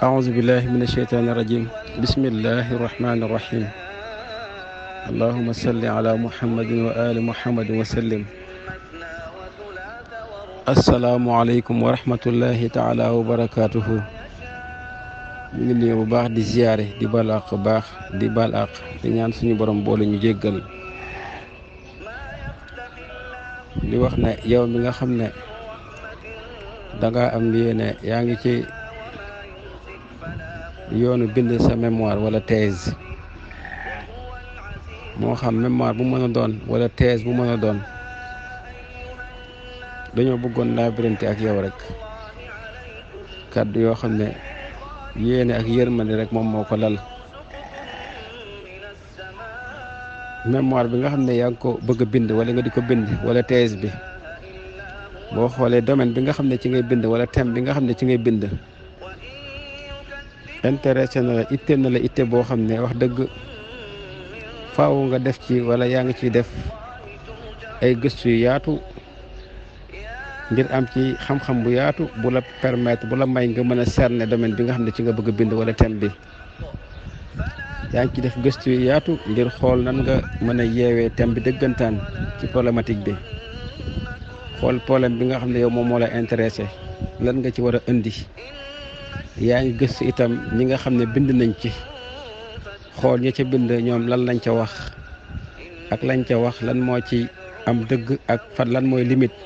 أعوذ بالله من الشيطان الرجيم بسم الله الرحمن الرحيم اللهم صل على محمد وآل محمد وسلم السلام عليكم ورحمة الله تعالى وبركاته ñu ngi nuyu bu baax di ziyaare di baal àq baax di baal àq di ñaan suñu borom boole ñu jéggal di wax ne yow mi nga xam ne danga am yéene yaa ngi ci yoonu bind sa mémoire wala thèse moo xam mémoire bu mën a doon wala thèse bu mën a doon dañoo bëggoon laabirante ak yow rek kàddu yoo xam ne yéene ak yërmande rek moom moo ko lal mémoire bi nga xam ne yaa ngi ko bëgg a bind wala nga di ko bind wala thèse bi boo xoolee domaine bi nga xam ne ci ngay bind wala thème bi nga xam ne ci ngay bind intéressé na la itte boo xam ne wax dëgg faaw nga def ci wala yaa ngi ciy def ay gëstu yu yaatu ngir am ci xam-xam bu yaatu bu la permettre bu la may nga mën a cerner domaine bi nga xam ne ci nga bëgg a bind wala thème bi yaa ngi ci def gëstu yu yaatu ngir xool nan nga mën a yeewee thème bi dëggantaan ci problématique bi xool problème bi nga xam ne yow moom moo la intéressé lan nga ci war a indi yaa ngi gëstu itam ñi nga xam ne bind nañ ci xool ña ca bind ñoom lan lañ ca wax ak lañ ca wax lan moo ci am dëgg ak fan lan mooy limite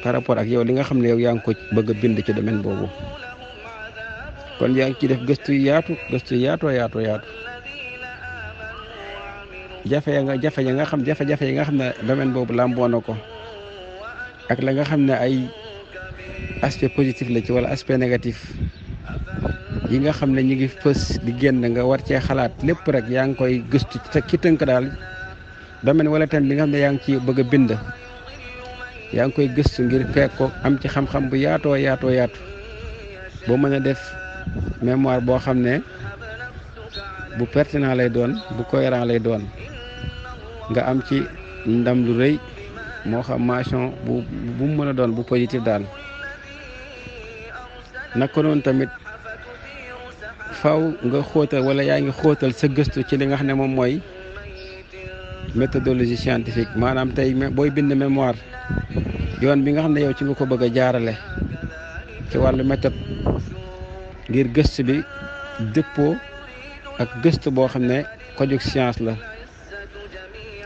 par rapport ak yow li nga xam ne yow yaa ngi ko bëgg a bind ci domaine boobu kon yaa ngi ci def gëstu yaatu yaatu jafe-jafe yi nga xam ne domaine boobu làmboo na ko ak la nga xam ne ay aspect positif la ci wala aspect négatif yi nga xam ne ñu ngi fës di génn nga war cee xalaat lépp rek yaa ngi koy gëstu ci tënk daal domaine wala thème bi nga xam ne yaa ngi ci bëgg a bind yaa ngi koy gëstu ngir fekk ko am ci xam-xam bu yaatu boo mën a def mémoire boo xam ne bu pertinent lay doon bu cohérent lay doon nga am ci ndam lu rëy moo xam mention bu mu mën a doon bu positif daal naka noonu tamit faw nga xóotal wala yaa ngi xóotal sa gëstu ci li nga xam ne moom mooy méthodologie scientifique maanaam tey booy bind mémoire yoon bi nga xam ne yow ci nga ko bëgg a jaarale ci wàllu méthode ngir gëstu bi dëppoo ak gëstu boo xam ne ko jóg science la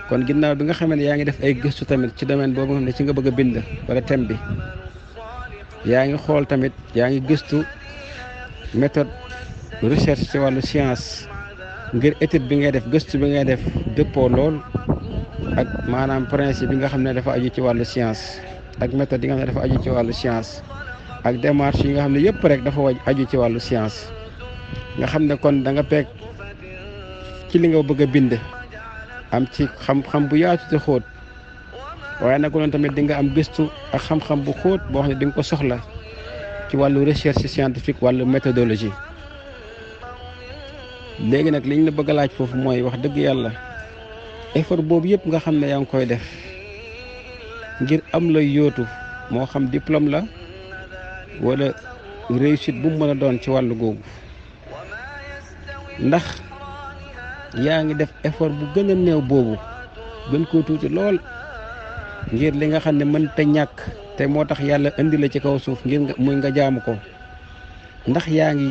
kon ginnaaw bi nga xam ne yaa ngi def ay gëstu tamit ci domaine boobu nga xam ne ci nga bëgg a bind wala thème bi yaa ngi xool tamit yaa ngi gëstu méthode recherche ci wàllu science ngir étude bi ngay def gëstu bi ngay def dëppoo lool ak maanaam principe bi nga xam ne dafa aju ci wàllu science ak méthode yi nga xam ne dafa aju ci wàllu science ak démarche yi nga xam ne yëpp rek dafa aju ci wàllu science nga xam ne kon da nga peeg ci li nga bëgg a bind am ci xam-xam bu yaatu te xóot waaye nag noonu tamit di nga am gëstu ak xam-xam bu xóot boo xam ne di nga ko soxla ci wàllu recherche scientifique wàllu méthodologie léegi nag liñ la bëgg a laaj foofu mooy wax dëgg yàlla effort boobu yëpp nga xam ne yaa ngi koy def ngir am lay yóotu moo xam diplôme la wala réussite bu mu mën a doon ci wàllu googu ndax yaa ngi def effort bu gën a néew boobu gën koo tuuti lool ngir li nga xam ne mënta ñàkk te moo tax yàlla indi la ci kaw suuf ngir muy nga jaamu ko ndax yaa ngi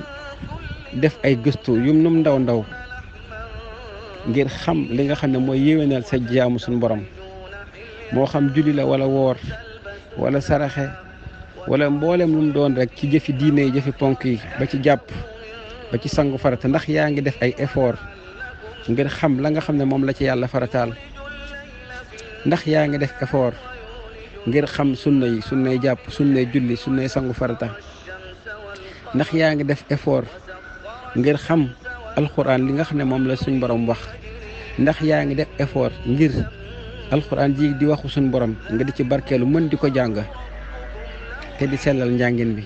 def ay gëstu yum num ndaw ngir xam li nga xam ne mooy yéwénal sa jaamu suñu borom moo xam julli la wala woor wala saraxe wala mboolem lu mu doon rek ci jëfi diine yi jëfi ponk yi ba ci jàpp ba ci sangu farata ndax yaa ngi def ay effort ngir xam la nga xam ne moom la ci yàlla farataal ndax yaa ngi def effort ngir xam sunna yi sunnay jàpp sunnay julli sunnay sangu farata ndax yaa ngi def effort ngir xam alxuraan li nga xam ne moom la suñ borom wax ndax yaa ngi def effort ngir alxuraan ji di waxu suñ borom nga di ci barkeelu mën di ko jàng te di sellal njàngin bi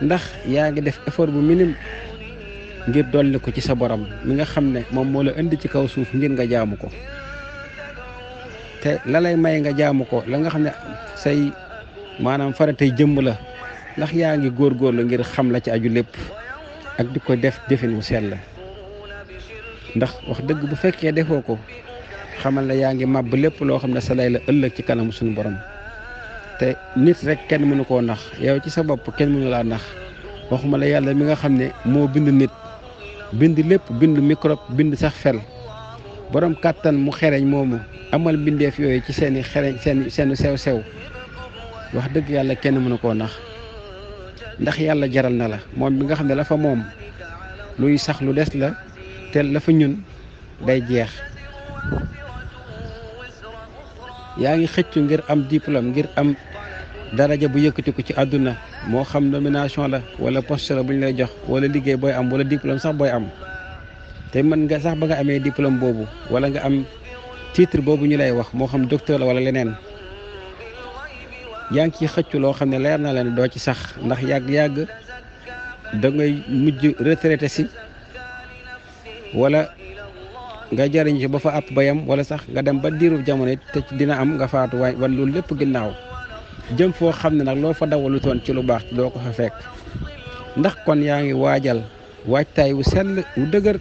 ndax yaa ngi def effort bu minime ngir dolli ko ci sa borom mi nga xam ne moom moo la indi ci kaw suuf ngir nga jaamu ko te la lay may nga jaamu ko la nga xam ne say maanaam faratay jëmm la ndax yaa ngi góorgóorlu ngir xam la ci aju lépp ak di ko def defin wu sell ndax wax dëgg bu fekkee defoo ko xamal ne yaa ngi màbb lépp loo xam ne sa lay la ëllëg ci kanam suñu borom te nit rek kenn mënu koo nax yow ci sa bopp kenn mënu laa nax waxuma la yàlla mi nga xam ne moo bind nit bind lépp bind microbe bind sax fel borom kàttan mu xereñ moomu amal bindeef yooyu ci seeni xereñ seen sew-sew wax dëgg yàlla kenn mënu koo nax ndax yàlla jaral na la moom bi nga xam ne la fa moom luy sax lu des la te la fa ñun day jeex yaa ngi xëccu ngir am diplôme ngir am daraja bu yëkkatiku ci àdduna moo xam nomination la wala poste la bu ñu lay jox wala liggéey booy am wala diplôme sax booy am te mën nga sax ba nga amee diplôme boobu wala nga am titre boobu ñu lay wax moo xam docteur la wala leneen yaa ngi ciy xëccu loo xam ne leer na la ne doo ci sax ndax yàgg-yàgg da ngay mujj retraité si wala nga jariñ ci ba fa àpp bayam wala sax nga dem ba diiru jamono te dina am nga faatu waaye wan loolu lépp ginnaaw jëm foo xam ne nag loo fa dawalu toon ci lu baax doo ko fa fekk ndax kon yaa ngi waajal waajtaay wu sell wu dëgër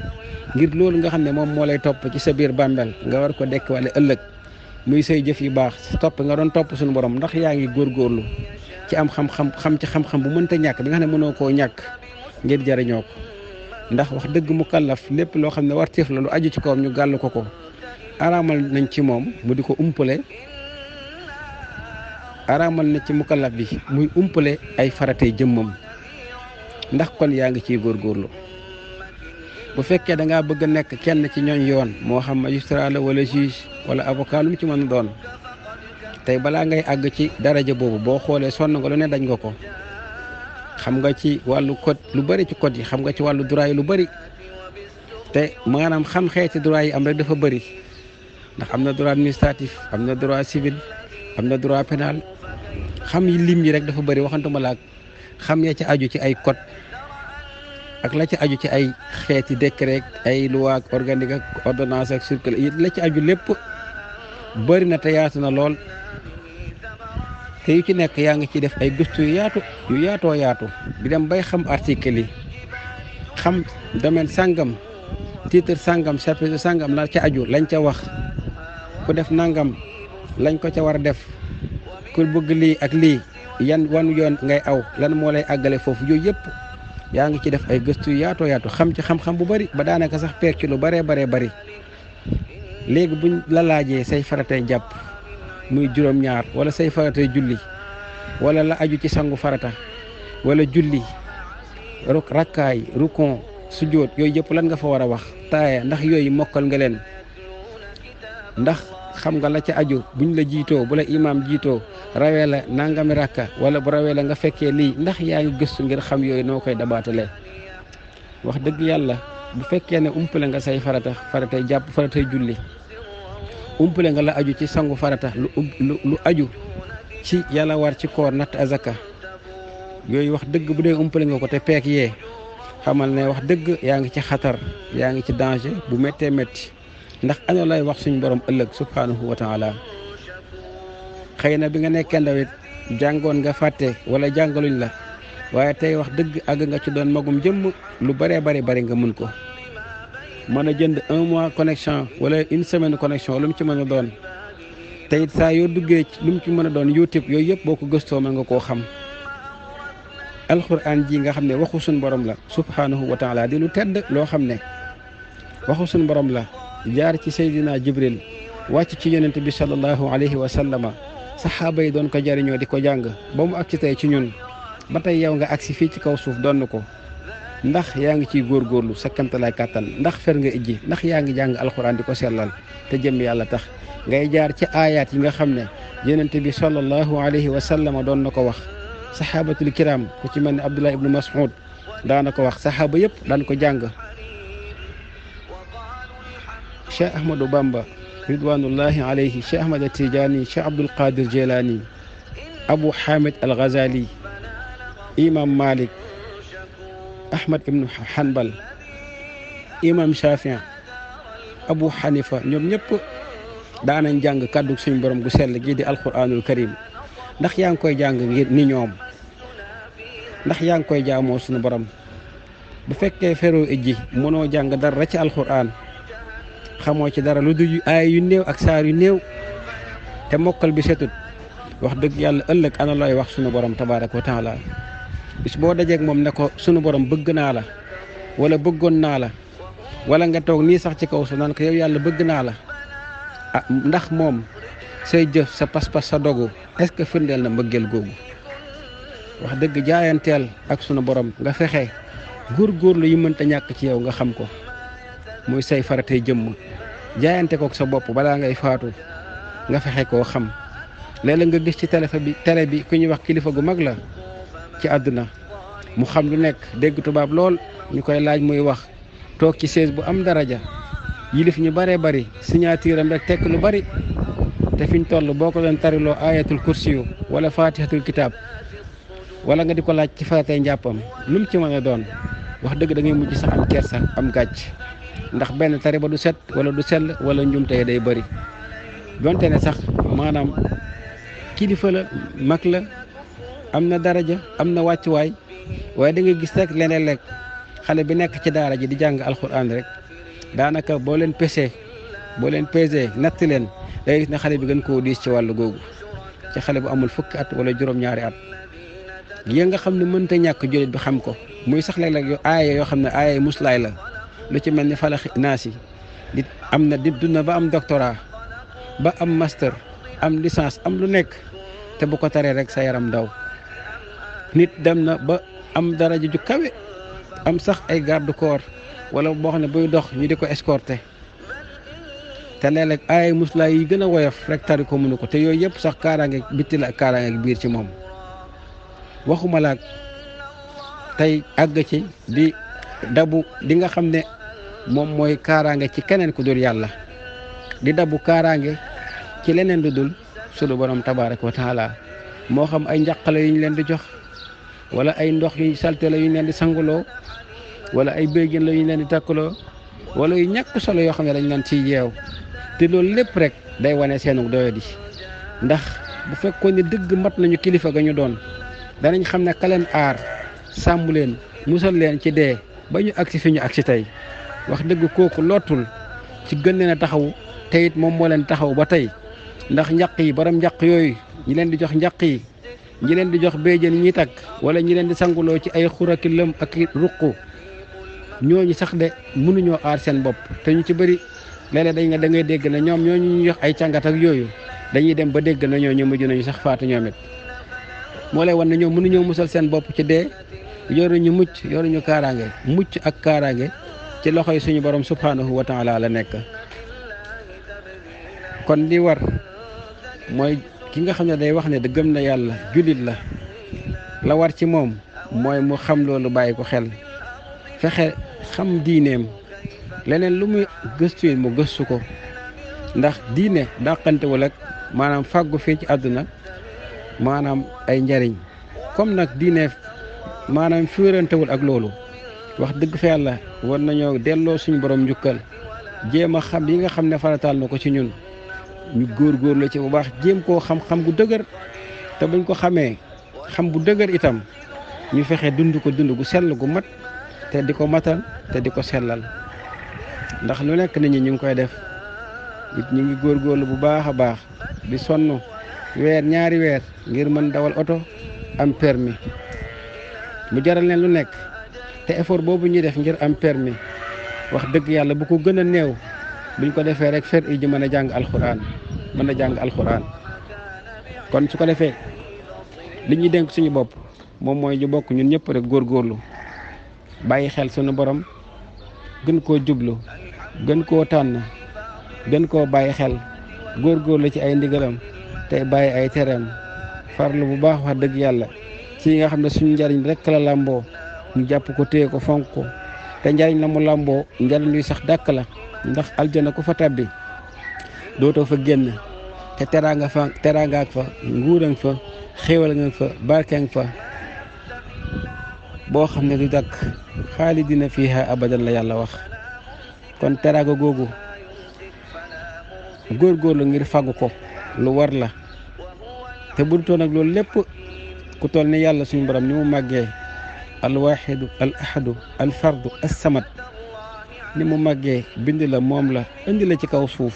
ngir loolu nga xam ne moom moo lay topp ci sa biir bàmmeel nga war ko dekk wala ëllëg muy say jëf yu baax topp nga doon topp suñu borom ndax yaa ngi góorgóorlu ci am xam-xam ci xam-xam bu mënta ñàkk bi nga xam ne mënoo koo ñàkk ngir jariñoo ko ndax wax dëgg mu kallaf lépp loo xam ne warteef la lu aju ci kawam ñu gàll ko araamal nañ ci moom mu di ko umpale araamal na ci mukallaf bi muy umpale ay faratay jëmmam ndax kon yaa ngi ciy góorgóorlu bu fekkee da ngaa bëgg a nekk kenn ci ñooñ yoon moo xam magistrat la wala juge wala avocat lu mu ci mën a doon tey balaa ngay àgg ci daraja boobu boo xoolee sonn nga lu ne dañ nga ko xam nga ci wàllu code lu bari ci code yi xam nga ci wàllu droit yi lu bari te maanaam xam xeeti droit yi am rek dafa bari ndax am na droit administratif am na droit civil am na droit pénal xam yi lim yi rek dafa bari waxantuma la ak xam ya ci aju ci ay code ak la ci aju ci ay xeeti décret ay loi ak organique ak ordonnance ak circulaire la ci aju lépp bari na te yaatu na lool te yu ci nekk yaa ngi ciy def ay gëstu yu yaatoo yaatu di dem bay xam article yi xam domaine sàngam titre sàngam chapitre sàngam la ca aju lañ ca wax ku def nangam lañ ko ca war a def ku bëgg lii ak lii wan yoon ngay aw lan moo lay àggale foofu yooyu yëpp yaa ngi ci def ay gëstu yu yaatoo yaatu xam ci xam-xam bu bari ba daanaka sax peeg ci lu baree bari léegi buñ la laajee say faratay jàpp muy juróom-ñaar wala say faratay julli wala la aju ci sangu farata wala julli rakkaay rukon sujjóot yooyu yëpp lan nga fa war a wax taaya ndax yooyu mokkal nga leen ndax xam nga la ca aju buñ la jiitoo bu la imaam jiitoo rawee la nangami rakka wala bu rawee la nga fekkee lii ndax yaa ngi gëstu ngir xam yooyu noo koy dabaatalee wax dëgg yàlla bu fekkee ne umpale nga say faratay jàpp faratay julli umpale nga la aju ci sangu farata lu aju ci yàlla war ci koor natt azaka yooyu wax dëgg bu dee umpale nga ko te peek yee xamal ne wax dëgg yaa ngi ci xatar yaa ngi ci danger bu méttee métti ndax ana lay wax suñu borom ëllëg subhanahu wa taala xëy na bi nga nekkee ndaw it jàngoon nga fàtte wala jàngaluñ la waaye tey wax dëgg àgg nga ci doon magum jëmm lu bëree bari nga mën ko mën a jënd 1 mois connexion wala une semaine connexion lu mu ci mën a doon te it saa yoo duggee lu mu ci mën a doon YouTube yooyu yëpp boo ko gëstoo mën nga koo xam alxuraan ji nga xam ne waxu suñu borom la subhanahu wa taala di lu tedd loo xam ne waxu suñu borom la jaar ci Seydina Jibril wàcc ci yonent bi sallallahu alayhi wa sallama saxaaba yi doon ko jariñoo di ko jàng ba mu agsi tey ci ñun ba tey yow nga agsi fii ci kaw suuf doon ko ndax yaa ngi ciy góorgóorlu sa kamtalaay kàttan ndax fer nga ijji ndax yaa ngi jàng alxuraan di ko sellal te jëm yàlla tax ngay jaar ci aayaat yi nga xam ne yonent bi sallallahu alayhi wa sallama doon na ko wax saxaabatul kiram ku ci mel ne Abdullah ibnu Mas'ud daana ko wax saxaaba yëpp daan ko jàng Cheikh Ahmadou Bamba ridwanullahi alayhi Cheikh Ahmad Tijaani Cheikh Abdul Qadir Jilani Abu Hamid al Ghazali Imam Malik Ahmad ibnu Hanbal Imam Shafii Abu Hanifa ñoom ñëpp daanañ jàng kàddu suñu borom gu sell gii di alquranul karim ndax yaa ngi koy jàng ngir ni ñoom ndax yaa ngi koy jaamoo suñu borom bu fekkee feroo ijji mënoo jàng dara ci alxuraan xamoo ci dara lu du aay yu néew ak saar yu néew te mokkal bi setut wax dëgg yàlla ëllëg ana looy wax sunu borom tabaaraka wa taala bis boo dajeeg moom ne ko sunu borom bëgg naa la wala bëggoon naa la wala nga toog nii sax ci kaw su naan ko yow yàlla bëgg naa la ah ndax moom say jëf sa pas-pas sa dogu est-ce que firndeel na mbëggeel googu wax dëgg jaayanteel ak sunu borom nga fexe góorgóorlu yi mënta ñàkk ci yow nga xam ko muy say faratay jëmm jaayante kook sa bopp balaa ngay faatu nga fexe koo xam léeg-léeg nga gis ci télé bi ku ñuy wax kilifa gu mag la ci àdduna mu xam lu nekk dégg tubaab lool ñu koy laaj muy wax toog ci siège bu am daraja yilif ñu baree bari signature am rek tekk lu bari te fiñ toll boo ko doon tariloo ayatul kursiyu wala fatihatul kitab wala nga di ko laaj ci faratay njàppam lu mu ci mën a doon wax dëgg da ngay mujj sax am kersa am gàcc ndax benn tari ba du set wala du sell wala njumte day bëri donte ne sax maanaam kilifa la mag la am na daraja am na wàccuwaay waaye da ngay gis rek leneen lekk xale bi nekk ci daara ji di jàng alxuraan rek daanaka boo leen pesee natt leen da ngay gis ne xale bi gën koo diis ci wàllu googu ci xale bu amul fukki at wala juróom-ñaari at yi nga xam ne mënta ñàkk jullit bi xam ko muy sax léeg-léeg aaya yoo xam ne aaya muslaay la lu ci mel ni falaxi naas yi di am na di dund ba am doctorat ba am master am licence am lu nekk te bu ko taree rek sa yaram daw nit dem na ba am daraja ju kawe am sax ay garde corps wala boo xam ne buy dox ñu di ko escorter te léeg-léeg aaya muslaay yi gën a woyof rek tari ko mënu ko te yooyu yëpp sax kaaraange bitti la ak kaaraange biir ci moom waxuma laak tey àgg ci di dabu di nga xam ne moom mooy kaaraange ci keneen ku dul yàlla di dabu kaaraange ci leneen lu dul sunu borom tabaaraka wa taala moo xam ay njàqale yu ñu leen di jox wala ay ndox yu salte la yu ñu leen di sanguloo wala ay béjjén la yu ñu leen di takkaloo wala yu ñàkk solo yoo xam ne dañ leen ciy yeew te loolu lépp rek day wane seenu doyadi ndax bu fekkoon ne dëgg mat nañu kilifa ga ñu doon danañ xam ne ka leen aar sàmm leen musal leen ci dee ba ñu agsi fi ñu agsi tey wax dëgg kooku lottul ci gën leen a taxaw te it moom moo leen taxaw ba tey ndax njaq yi borom njaq yooyu ñi leen di jox njaq yi ñi leen di jox béjjén ñi takk wala ñi leen di sanguloo ci ay xuraki lëm ak ruq ñooñu sax de mënuñoo aar seen bopp te ñu ci bëri léeg-léeg da ngay dégg na ñoom ñooñu ñu jox ay càngat ak yooyu dañuy dem ba dégg na ñooñu mujj nañu sax faatu ñoom it moo lay wan ne ñoom mënuñoo musal seen bopp ci dee yoruñu mucc yoruñu kaaraange mucc ak kaaraange ci loxoy suñu borom subhanahu wa taala la nekk. kon li war mooy ki nga xam ne day wax ne da gëm na yàlla jullit la war ci moom mooy mu xam loolu bàyyi ko xel fexe xam diineem leneen lu muy gëstu mu gëstu ko ndax diine dàqantewul ak maanaam fàggu fii ci àdduna maanaam ay njariñ comme nag diine maanaam fiirantewul ak loolu wax dëgg fa yàlla war nañoo delloo suñu borom njukkal jéem a xam yi nga xam ne farataal na ko ci ñun ñu góorgóorlu ci bu baax jéem koo xam-xam gu dëgër te buñ ko xamee xam bu dëgër itam ñu fexe dund ko dund gu sell gu mat te di ko matal te di ko sellal ndax lu nekk nit ñi ñu ngi koy def it ñu ngi góorgóorlu bu baax a baax di sonn ñaari weer ngir mën dawal oto am permis mu jaral leen lu nekk te effort boobu ñuy def ngir am permis wax dëgg yàlla bu ko gën a néew buñ ko defee rek fer ji mën a jàng alxuraan kon su ko defee li ñuy dénk suñu bopp moom mooy ñu bokk ñun ñëpp rek góorgóorlu bàyyi xel suñu borom gën koo jublu gën koo tànn gën koo bàyyi xel góorgóorlu ci ay ndigalam tey bàyyi ay tereem farlu bu baax wax dëgg yàlla ci nga xam ne suñu njariñ rek la làmboo ñu jàpp ko téye ko fonk ko te njariñ la mu làmboo njariñ luy sax dàkk la ndax aljana ku fa tabbi dootoo fa génn te teraanga ak fa nguurang fa xéewal nga fa barkeng fa boo xam ne du dakk xaalidina fiiha abadan la yàlla wax kon teraanga googu góorgóorlu ngir fàggu ko lu war la te bu dutoon ak loolu lépp ku toll ni yàlla suñu borom ni mu màggee alwaxidu al ahadu al fardu as samad ni mu màggee bind la moom la indi la ci kaw suuf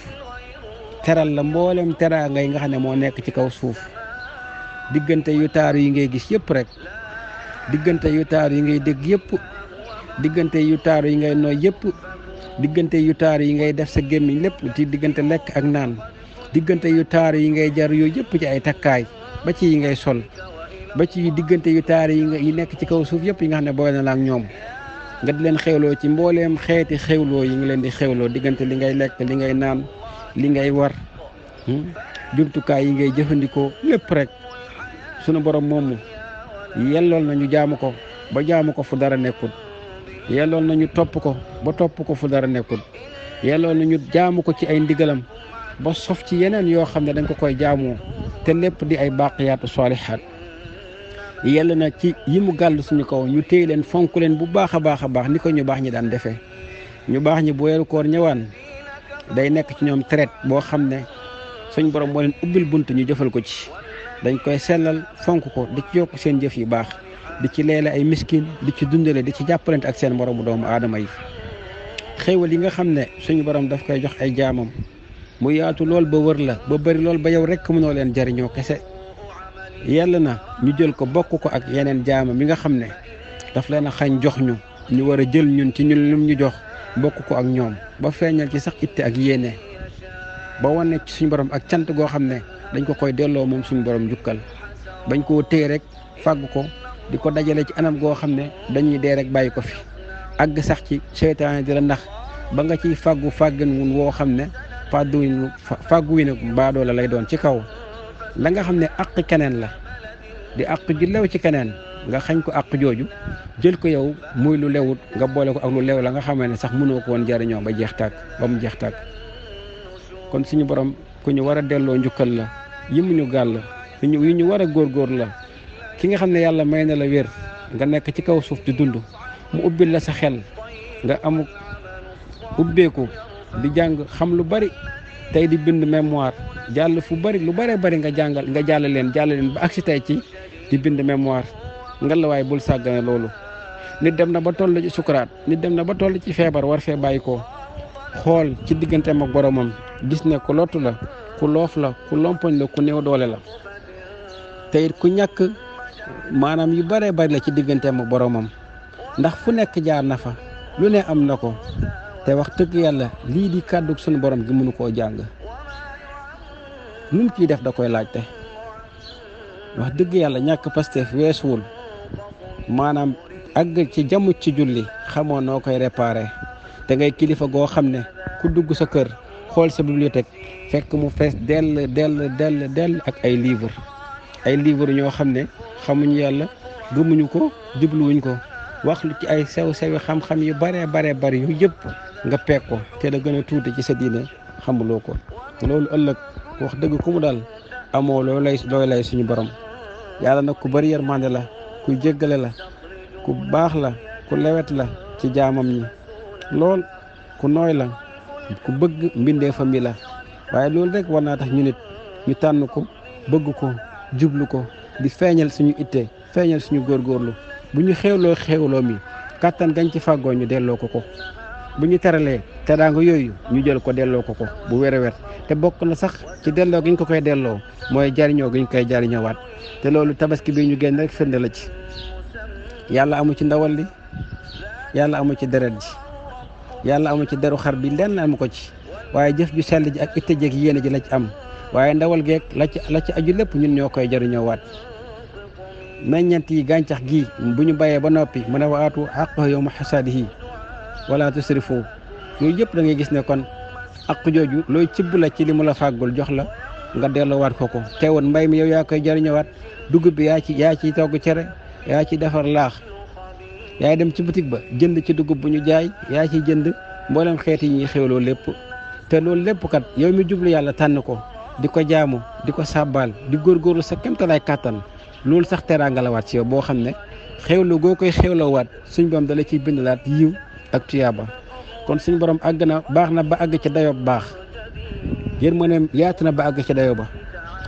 teral la mboolem teraanga yi nga xam ne moo nekk ci kaw suuf diggante yu taaru yi ngay gis yëpp rek diggante yu taaru yi ngay dégg yëpp diggante yu taaru yi ngay nooy yëpp diggante yu taaru yi ngay def sa gémmiñ lépp ci diggante lekk ak naan diggante yu taaru yi ngay jar yooyu yëpp ci ay takkaay ba ci yi ngay sol ba ci diggante yu taaru yi nekk ci kaw suuf yëpp yi nga xam ne boole na la ak ñoom nga di leen xewloo ci mbooleem xeeti xewloo yi nga leen di xewloo diggante li ngay lekk li ngay naan li ngay war jumtukaay yi ngay jëfandikoo lépp rek sunu borom moomu yellool nañu jaamu ko ba jaamu ko fu dara nekkul yellool nañu topp ko ba topp ko fu dara nekkul yellool nañu jaamu ko ci ay ndigalam ba sof ci yeneen yoo xam ne dañ ko koy jaamoo te lépp di ay baaqiyaatu saalihaat yell na ci yi mu gàll suñu kaw ñu téy leen fonk leen bu baax a baax a baax ni ko ñu baax ñi daan defee ñu baax ñi bu weeru koor ñëwaan day nekk ci ñoom traite boo xam ne suñ borom moo leen ubbil bunt ñu jëfal ko ci dañ koy sellal fonk ko di ci yokk seen jëf yu baax di ci leele ay miskin di ci dundale di ci jàppalante ak seen moromu doomu aadama yi xéewal yi nga xam ne suñu borom daf koy jox ay jaamam mu yaatu lool ba wër la ba bëri lool ba yow rekk mënoo leen jariñoo kese yàlla na ñu jël ko bokk ko ak yeneen jaamam yi nga xam ne daf leen a xañ jox ñu war a jël ñun ci ñun lim ñu jox bokk ko ak ñoom ba feeñal ci sax itte ak yéene ba wane ci suñu borom ak cant goo xam ne dañ ko koy delloo moom suñu borom jukkal bañ koo téye rek fàgg ko di ko dajale ci anam goo xam ne dañuy dee rek bàyyi ko fi àgg sax ci seytaane di la ndax ba nga ciy fàggu fàggin wun woo xam ne fàggu wi ne baadoo la lay doon ci kaw la nga xam ne àq keneen la di àq ju lew ci keneen nga xañ ko àq jooju jël ko yow muy lu lewut nga boole ko ak lu lew la nga xamee ne sax mënoo ko woon jariñoo ba jeex tàkk ba mu jeex tàkk kon suñu borom ku ñu war a delloo njukkal la yi mu ñu gàll yi ñu war a góorgóor la ki nga xam ne yàlla may na la wér nga nekk ci kaw suuf di dund mu ubbil la sa xel nga amuk ubbeeku di jàng xam lu bari tey di bind mémoire jàll fu bari lu bari bari nga jàll leen ba agsi tey ci di bind mémoire nga la waay bul sàggane loolu nit dem na ba toll ci sukuraat nit dem na ba toll ci feebar war fee bàyyi ko xool ci digganteem ak boromam gis ne ku lottu la ku loof la ku lompoñ la ku néew doole la te it ku ñàkk maanaam yu bare bari la ci digganteem ak boromam ndax fu nekk jaar na fa lu ne am na ko te wax dëgg yàlla lii di kàddu sunu borom gi mënu koo jàng nun ciy def da koy laajte wax dëgg yàlla ñàkk Pastef weesuwul maanaam àgg ci jamu ci julli xamoo noo koy réparé te ngay kilifa goo xam ne ku dugg sa kër xool sa bibliothèque fekk mu fees dell ak ay livre ñoo xam ne xamuñu yàlla gëmuñu ko jubluwuñ ko wax lu ci ay sew-sewi xam-xam yu bare bari yu yëpp nga peeg ko te la gën a tuuti ci sa diine xamuloo ko loolu ëllëg wax dëgg ku mu daal amoo looy lay suñu borom yàlla nag ku bari yërmande la kuy jéggale la ku baax la ku lewet la ci jaamam ñi lool ku nooy la ku bëgg mbindeefam mi la waaye loolu rek war naa tax ñu nit ñu tànn ko bëgg ko jublu ko di feeñal suñu itte feeñal suñu góorgóorlu bu ñu xewloo mi kàttan gañ ci fàggoo ñu delloo ko bu ñu teralee teraanga yooyu ñu jël ko delloo ko bu wér a wér te bokk na sax ci delloo gi ñu ko koy delloo mooy jariñoo gi ñu koy jariñoowaat te loolu tabaski bi ñu génn rek firnde la ci yàlla amu ci ndawal li yàlla amu ci deret ji yàlla amu ci deru xar bi lenn amu ko ci waaye jëf ju sell ji ak itte jeeg yéene ji la ci am waaye ndawal geeg la ci aju lépp ñun ñoo koy jariñoowaat meññeent yi gàncax gi bu ñu bayee ba noppi mu ne wa aatu haqqahu yawma hasaadihi wala tusrifu yooyu yëpp da ngay gis ne kon ak jooju looy cibb la ci li mu la fàggul jox la nga delloowaat ko teewoon mbay mi yow yaa koy jariñoowaat dugub bi yaa ciy togg cere yaa ciy defar laax yaay dem ci boutique ba jënd ci dugub bu ñu jaay yaa ciy jënd mboolem xeet yi ñuy xewloo lépp te loolu lépp kat yow mi jublu yàlla tànn ko di ko jaamu di ko sàbbaal di góorgóorlu sa kéemtalaay kàttan loolu sax teraanga la waat ci yow boo xam ne xewlu goo koy xewloowaat suñ borom dala ciy bindalaat yiw ak tuyaaba kon suñ borom àgg na baax na ba àgg ci dayo baax yërmandeem yaatu na ba àgg ci dayo ba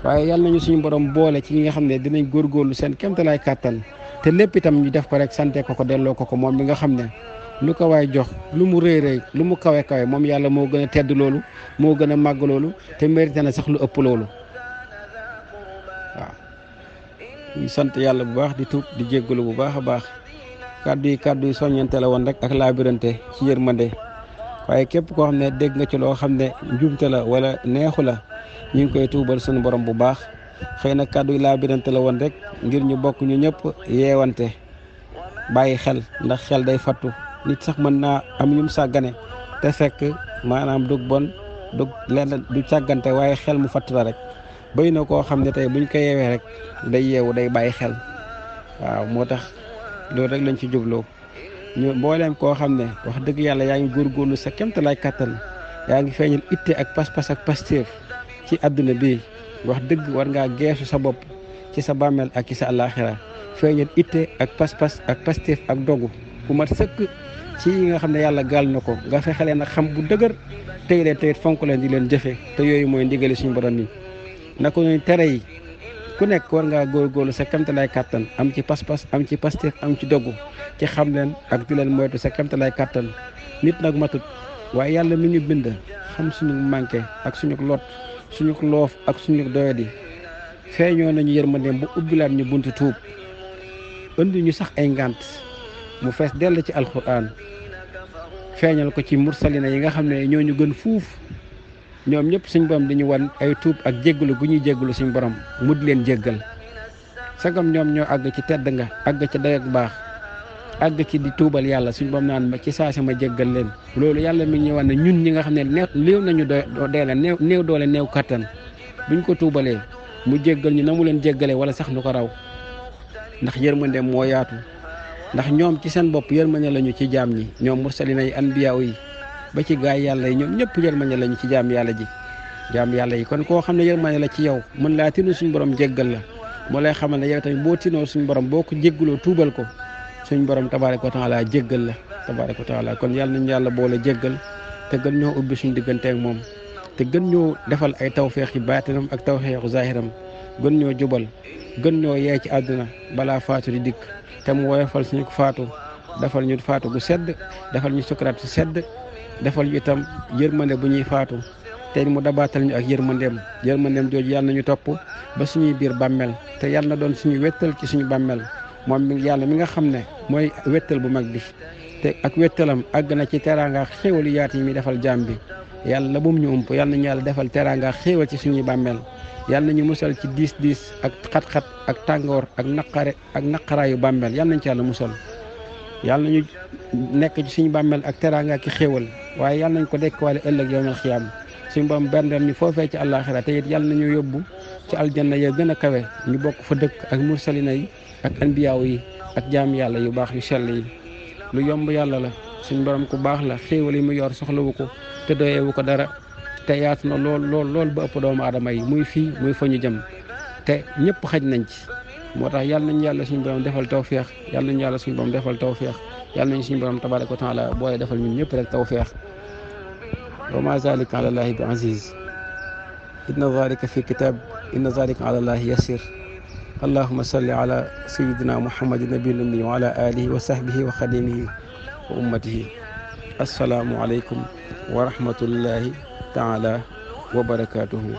waaye yàlla nañu suñu borom boole ci ñi nga xam ne dinañ góorgóorlu seen kéemtalaay kàttan te lépp itam ñu def ko rek sante ko delloo ko moom mi nga xam ne lu ko waay jox lu mu rëy rëy lu mu kawe kawe moom yàlla moo gën a tedd loolu moo gën a màgg loolu te mérité na sax lu ëpp loolu waaw. ñu sant yàlla bu baax di tuub di jéggalu bu baax a baax kàddu yi soññante la woon rek ak laabirante ci yërmande waaye képp koo xam ne dégg nga ci loo xam ne njuumte la wala neexu la ñu ngi koy tuubal suñu borom bu baax. xëy na kàddu yi laabirante la woon rek ngir ñu bokk ñu ñëpp yeewante bàyyi xel ndax xel day fattu nit sax mën naa am ñum sàggane te fekk maanaam dug bon dug lenn du sàggante waaye xel mu fatt la rek bëy na koo xam ne tey buñ ko yeewee rek day yeewu day bàyyi xel waaw. moo tax loolu rek lañ ci jubloo ñu mbooleem koo xam ne wax dëgg yàlla yaa ngi góorgóorlu sa kéemtalaay kàttan yaa ngi feeñal itte ak pas-pas ak pastéef ci àdduna bi wax dëgg war ngaa geesu sa bopp ci sa bàmmeel ak ci sa àllaaxira feeñal itte ak pas-pas ak pastéef ak dogu bu mat sëkk ci yi nga xam ne yàlla gaal na ko nga fexe leen a xam bu dëgër tey leen tey fonk leen di leen jëfe te yooyu mooy ndigali suñu borom yi naka ñuy tere yi ku nekk war ngaa góorgóorlu sa kéemtalaay kàttan am ci pas-pas am ci pastéef am ci dogu ci xam leen ak di leen moytu sa kéemtalaay kàttan nit nag matut waaye yàlla mi ñu bind xam suñu manqué ak suñu lot suñu loof ak suñu doyadi feeñoo nañu yërmandeem bu ubbilaat ñu buntu tuub indi ñu sax ay ngant mu fees dell ci alquran feeñal ko ci mursalina yi nga xam ne ñoo ñu gën fuuf ñoom ñëpp suñ borom di ñu wan ay tuub ak jéggalu gu ñuy jéggalu suñ borom mu di leen jéggal sagam ñoom ñoo àgg ci tedd nga àgg ci day ak baax àgg ci di tuubal yàlla suñ borom naan ma ci saa sama jéggal leen loolu yàlla mi ngi ñuy wan ne ñun ñi nga xam ne néew nañu doole néew doole néew kattan buñ ko tuubalee mu jéggal ñu na mu leen jéggalee wala sax nu ko raw ndax yërmande moo yaatu ndax ñoom ci seen bopp yërmande lañu ci jaam ñi ñoom mursalina yi anbiya yi ba ci gaay yàlla yi ñoom ñëpp yërmande lañu ci jaam yàlla yi kon koo xam ne yërmande la ci yow mën laa tinu suñ borom jéggal la moo lay xamal ne yow tamit boo tinoo suñ borom boo ko jéggaloo tuubal ko suñ borom tabaaraka wa taala jéggal la tabaaraka wa taala kon yàlla nañu yàlla boole jéggal te gën ñoo ubbi suñ diggante ak moom te gën ñoo defal ay tawféex yi baatinam ak tawféexu zahiram gën ñoo jubal gën ñoo yee ci àdduna balaa faatu di dikk te mu woyofal suñu faatu defal ñu faatu gu sedd defal ñu sukuraat su sedd defal ñu itam yërmande bu ñuy faatu te mu dabaatal ñu ak yërmandeem jooju yàlla nañu topp ba suñuy biir bàmmeel te yàlla na doon suñu wettal ci suñu bàmmeel moom mi yàlla mi nga xam ne mooy wettal bu mag bi te ak wettalam àgg na ci teraanga xéewal yaat yi mi defal jaam bi yàlla bu mu ñu ump yàlla nañu yàlla defal teraanga xéewal ci suñuy bàmmeel yàlla nañu musal ci diis ak xat-xat ak tàngoor ak naqaraayu bàmmeel yàlla nañ ci yàlla musal yàlla nañu nekk ci suñu bàmmeel ak teraanga ak xéewal waaye yàlla nañ ko dekkwale ëllëg yawmal xiyaam suñu borom berndeel ñu foofee ci àllaaxira te it yàlla nañu yóbbu ci aljanna ya gën a kawe ñu bokk fa dëkk ak mursalina yi ak anbiyaaw yi ak jaam yàlla yu baax yu sell yi lu yomb yàlla la suñu borom ku baax la xéewal yi mu yor soxlawu ko te doyewu ko dara te yaatu na lool ba ëpp doomu aadama yi muy fii muy fa ñu jëm te ñëpp xaj nañ ci moo tax yàlla nañu yàlla suñu borom defal tawféex yàlla nañu yàlla suñu borom defal tawféex yàlla nañu suñu borom tabaaraka wa taala booy defal ñun ñëpp rek tawféex wa ma zalika ala llahi bi aziz inna zalika fi kitab inna zalika ala llahi yasir allahuma salli ala sayidina muhammadin nabiyil ummi wa ala alihi wa sahbihi wa xadimihi wa ummatihi assalaamu aleykum wa rahmatullahi taala wa barakatuhu.